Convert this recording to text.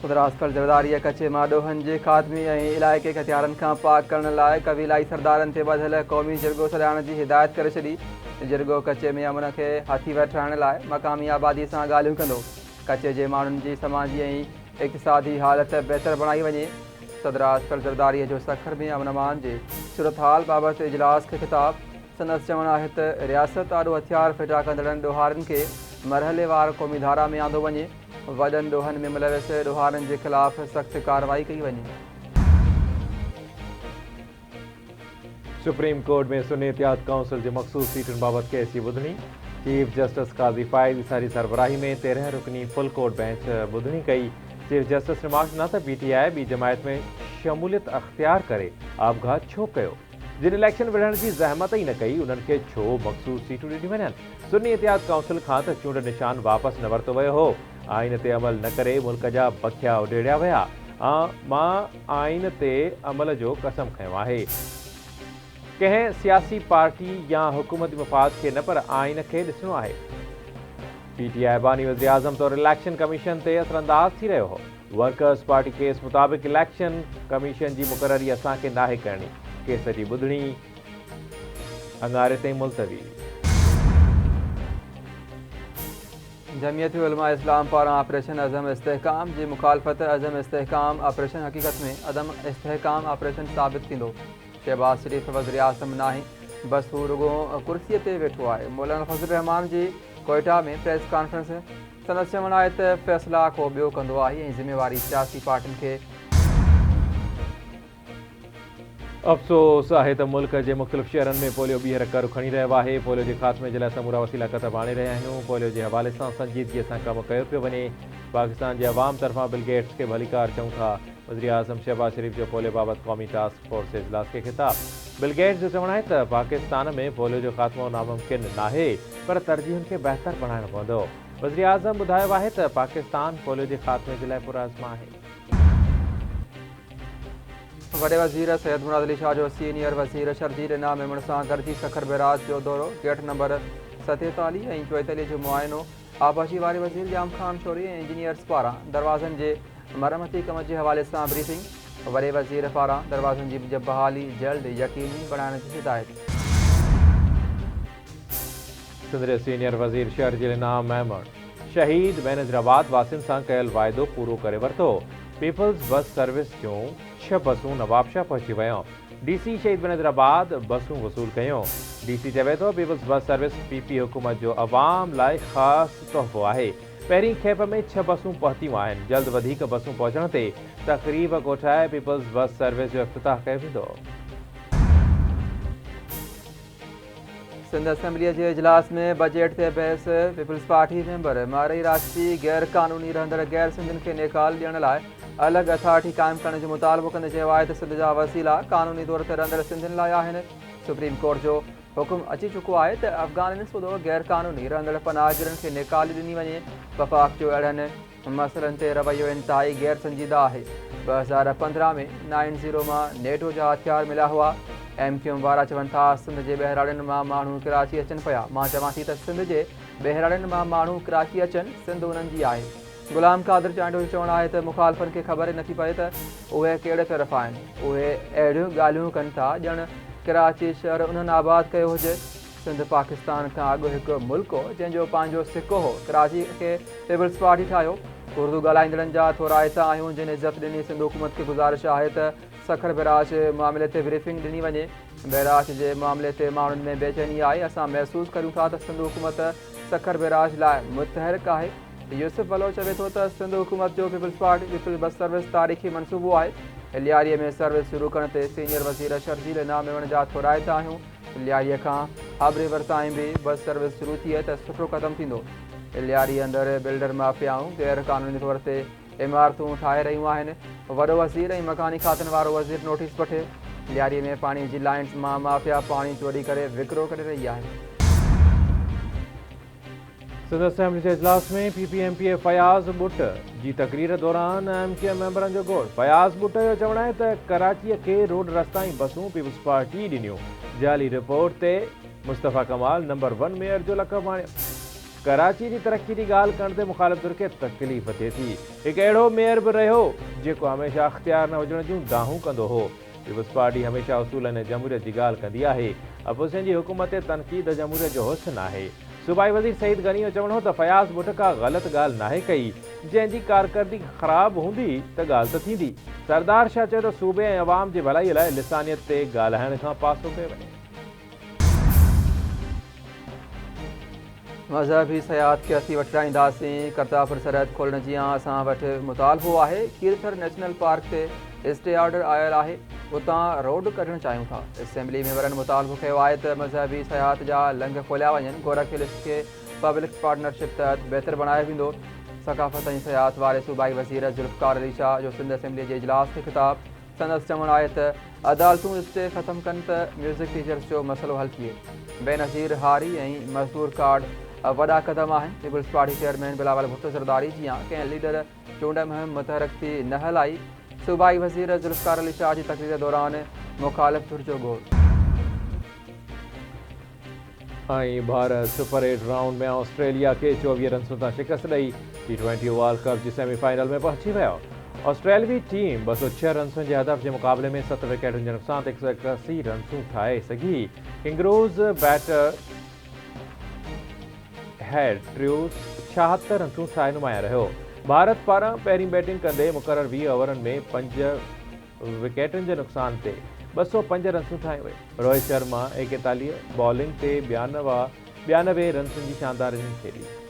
صدر آصف علي زرداريء ڪچي مان ڏوهن جي خاتمي ۽ علائقي کي هٿيارن کان پاڪ ڪرڻ لاء قبيلائي سردارن تي ٻڌل قومي جرڳو سڏائڻ جي هدايت ڪري ڇڏي. جرڳو ڪچي ۾ امن کي هٿي وٺرائڻ لاء مقامي آبادي سان ڳالهيون ڪندو. ڪچي جي ماڻهن جي سماجي ۽ اقتصادي حالت بهتر بڻائي وڃي. صدر آصف علي زرداريء جو سکر ۾ امن امان جي صورتحال بابت اجلاس کي خطاب. سندس چوڻ آهي ته رياست آڏو هٿيار ڦٽا ڪندڙن ڏوهارين کي مرحليوار قومي ڌارا ۾ آندو وڃي. وڏن ڏوهن ۾ ملوث ڏوهارين جي خلاف سخت ڪارروائي ڪئي وڃي. سپريم ڪورٽ ۾ سني اتحاد ڪائونسل جي مخصوص سيٽن بابت ڪيس جي ٻڌڻي، چيف جسٽس قاضي فائز عيسيٰ جي سربراهي ۾ 13 رڪني فل ڪورٽ بئنچ ٻڌڻي ڪئي، چيف جسٽس ريمارڪس ڏنا ته پي ٽي آء ٻي جماعت ۾ شموليت اختيار ڪري آپگهات ڇو ڪيو؟ جن اليڪشن وڙهڻ جي زحمت ئي نه ڪئي انهن کي ڇو مخصوص سيٽون ڏنيون وڃن؟ سني اتحاد ڪائونسل کان ته چونڊ نشان واپس نه ورتو ويو هو، آئين تي عمل نه ڪري ملڪ جا بکيا اڊيڙيا ويا، مان آئين تي عمل جو قسم کنيو آهي، ڪنهن سياسي پارٽي يا حڪومتي مفاد کي نه پر آئين کي ڏسڻو آهي. پي ٽي آء باني وزيراعظم طور اليڪشن ڪميشن تي اثرانداز ٿي رهيو هو. ورڪرز پارٽي ڪيس مطابق اليڪشن ڪميشن جي مقرري اسان کي ناهي ڪرڻي، ڪيس جي ٻڌڻي اڱاري تائين ملتوي. جمعيت علماء اسلام پاران آپريشن عزم استحڪام جي مخالفت، عزم استحڪام آپريشن حقيقت ۾ عدم استحڪام آپريشن ثابت ٿيندو، شهباز شريف وزيراعظم ناهي بس هو رڳو ڪرسي تي ويٺو آهي، مولانا فضل الرحمان جي ڪوئيٽا ۾ پريس ڪانفرنس. سندس چوڻ آهي ته فيصلا ڪو ٻيو ڪندو آهي ۽ ذميواري سياسي پارٽين کي. افسوس آهي ته ملڪ جي مختلف شهرن ۾ پوليو ٻيهر ڪر کڻي رهيو آهي، پوليو جي خاتمي جي لاء سمورا وسيلا ڪتب آڻي رهيا آهيون، پوليو جي حوالي سان سنجيدگي سان ڪم ڪيو پيو وڃي، پاڪستان جي عوام طرفان بل گيٽس کي ڀليڪار چئون ٿا، وزيراعظم شهباز شريف جو پوليو بابت قومي ٽاسڪ فورس جي اجلاس کي خطاب. بل گيٽس جو چوڻ آهي ته پاڪستان ۾ پوليو جو خاتمو ناممڪن ناهي پر ترجيحن کي بهتر بڻائڻو پوندو. وزيراعظم ٻڌايو آهي ته پاڪستان پوليو جي خاتمي جي لاء پرعزم آهي. وڏي وزير سيد مراد علي شاهه جو سينيئر وزير شرجيل انعام ميمڻ سان گڏجي سکر بئراج جو دورو، گيٽ نمبر 47 ۽ 44 جو معائنو، آبپاشي واري وزير ڄام خان شوري ۽ انجنيئرز پاران دروازن جي مرمتي ڪم جي حوالي سان بريفنگ، وڏي وزير پاران دروازن جي بحالي جلد يقيني بڻائڻ جي هدايت. سنڌ جي سينيئر وزير شرجيل انعام ميمڻ شهيد بينظيرآباد واسين سان ڪيل واعدو پورو ڪري ورتو، پيپلز بس سروس جون ڇهه بسون نوابشاهه پهچي ويون، ڊي سي شهيد بينظيرآباد بسون وصول ڪيون، ڊي سي چوي ٿو peoples bus service P P حڪومت جو عوام لاء خاص تحفو آهي، پهرين کيپ ۾ ڇهه بسون پهتيون آهن، جلد وڌيڪ بسون پهچڻ تي تقريب ڪوٺائي پيپلز بس سروس جو افتتاح ڪيو ويندو. سنڌ اسيمبليء جي اجلاس ۾ بجيٽ تي بحث، پيپلز پارٽي ميمبر مارئي راشدي غير قانوني رهندڙ غير سنڌين کي نيڪال ڏيڻ لاء الڳ اٿارٽي قائم ڪرڻ جو مطالبو ڪندي چيو آهي ته سنڌ جا وسيلا قانوني طور تي رهندڙ سنڌين لاء آهن، سپريم ڪورٽ جو حڪم اچي چڪو آهي ته افغانين سوڌو غير قانوني رهندڙ پناهگيرن کي نيڪالي ڏني وڃي، وفاق جو اهڙن مسئلن تي رويو انتهائي غير سنجيده آهي، 2015 ۾ نائن زيرو مان نيٽو جا هٿيار مليا هئا، ايم ڪيو ايم وارا چون ٿا سنڌ جي ٻهراڙين مان ماڻهو ڪراچي اچن پيا، مان چوان ٿي ته سنڌ جي ٻهراڙين مان ماڻهو ڪراچي اچن، سنڌ انهن جي آهي. غلام قادر چانڊيو جو چوڻ آهي ته مخالفن کي خبر ئي نٿي پئي ته اهي ڪهڙي طرف آهن، اهي اهڙيون ڳالهيون ڪن ٿا ڄڻ ڪراچي شهر انهن آباد ڪيو هجي. سنڌ پاڪستان کان اڳ هڪ ملڪ هو جنهن جو پنهنجو سڪو هو، ڪراچي کي پيپلز پارٽي ٺاهيو، اردو ڳالهائيندڙن جا ٿورائتا آهيون جن عزت ڏني، سنڌ حڪومت کي گذارش آهي ته سکر بئراج معاملي تي بريفنگ ڏني وڃي، بئراج جي معاملي تي ماڻهن ۾ بيچيني آهي، اسان محسوس ڪريون ٿا ته سنڌ حڪومت سکر بئراج لاء متحرڪ آهي. يوسف بلوچ چوي ٿو ته سنڌ حڪومت جو peoples party peoples bus service تاريخي منصوبو آهي، لياري ۾ سروس شروع ڪرڻ تي سينيئر وزير شرجيل انعام ميمڻ جا ٿورائتا آهيون، لياريء کان حب ريور تائين به بس سروس شروع ٿئي ته سٺو قدم ٿيندو. لياري اندر بلڊر مافيائون غير قانوني طور تي عمارتون ٺاهي رهيون آهن، وڏو وزير ۽ مڪاني کاتن وارو وزير نوٽيس وٺي. لياري ۾ پاڻي جي لائنز مان مافيا پاڻي چوري ڪري وڪرو ڪري رهي آهي. سنڌ اسيمبلي جي اجلاس ۾ P P M P A Fayaz Butt جي تقرير دوران ايم ڪيو ايم ميمبرن جو گوڙ، فياض ٻٽ جو چوڻ آهي ته ڪراچي کي روڊ رستا ۽ بسون پيپلز پارٽي ئي ڏنيون، جعلي رپورٽ تي مصطفيٰ ڪمال نمبر ون ميئر جو لقب ماڻيو. ڪراچي جي ترقي جي ڳالهه ڪرڻ تي مخالف ڌر کي تڪليف ٿئي ٿي. هڪ اهڙو ميئر به رهيو، جيڪو هميشه اختيار نه هجڻ جون دانهون ڪندو هو. پيپلز پارٽي هميشه اصولن ۽ جمهوريت جي ڳالهه ڪندي آهي. اپوزيشن جي حڪومت تي تنقيد جمهوريت جو حسن آهي. صوبائي وزير سعيد غني جو چوڻ هو ته فياض ٻٽ ڪا غلط ڳالهه ناهي ڪئي، جنهن جي ڪارڪردگي خراب هوندي ته ڳالهه ته ٿيندي. سردار شاهه چيو ته صوبي ۽ عوام جي ڀلائي لاء لسانيت تي ڳالهائڻ کان پاسو ڪيو وڃي. مذهبي سياحت کي هٿي وٺرائينداسين، ڪرتارپور سرحد کولڻ جيان اسان وٽ مطالبو آهي، کيرٿر نيشنل پارڪ تي اسٽي آرڊر آيل آهي، اتان روڊ ڪڍڻ چاهيون ٿا. اسيمبلي ميمبرن مطالبو ڪيو آهي ته مذهبي سياحت جا لنگهه کوليا وڃن، گورک هلز کي پبلڪ پارٽنرشپ تحت بهتر بڻايو ويندو. ثقافت ۽ سياحت واري صوبائي وزير ذوالفقار علي شاهه جو سنڌ اسيمبلي جي اجلاس کي خطاب، سندس چوڻ آهي ته عدالتون اسٽي ختم ڪن ته ميوزڪ ٽيچرز جو مسئلو حل ٿئي. بينظير هاري ۽ مزدور ڪارڊ وڏا قدم آهن، Peoples Party chairman Bilawal Bhutto Zardari جيان ڪنهن ليڊر چونڊ مهم متحرڪ ٿي نه هلائي، صوبائي وزير ذوالفقار علي شاهه جي تقرير دوران مخالف ڌر جو گوڙ. ۽ Bharat super eight round ۾ Australia کي 24 رنسن تان شڪست ڏئي ٽي ٽوئنٽي ورلڊ ڪپ جي سيمي فائنل ۾ پهچي ويو. آسٽريلوي ٽيم 206 رنسن جي هدف جي مقابلي ۾ ست وڪيٽن جي نقصان تي 181 رنسون ٺاهي سگهي. ڪنگروز بيٽر هيڊ ٽريوس 76 رنسون ٺاهي نمايان رهيو. ڀارت پاران پهرين بيٽنگ ڪندي مقرر 20 اوورن ۾ پنج وڪيٽن جي نقصان تي 205 رنسون ٺاهيون ويون. روهت شرما 41 بالنگ تي 92 رنسن جي شاندار اننگ کيڏي.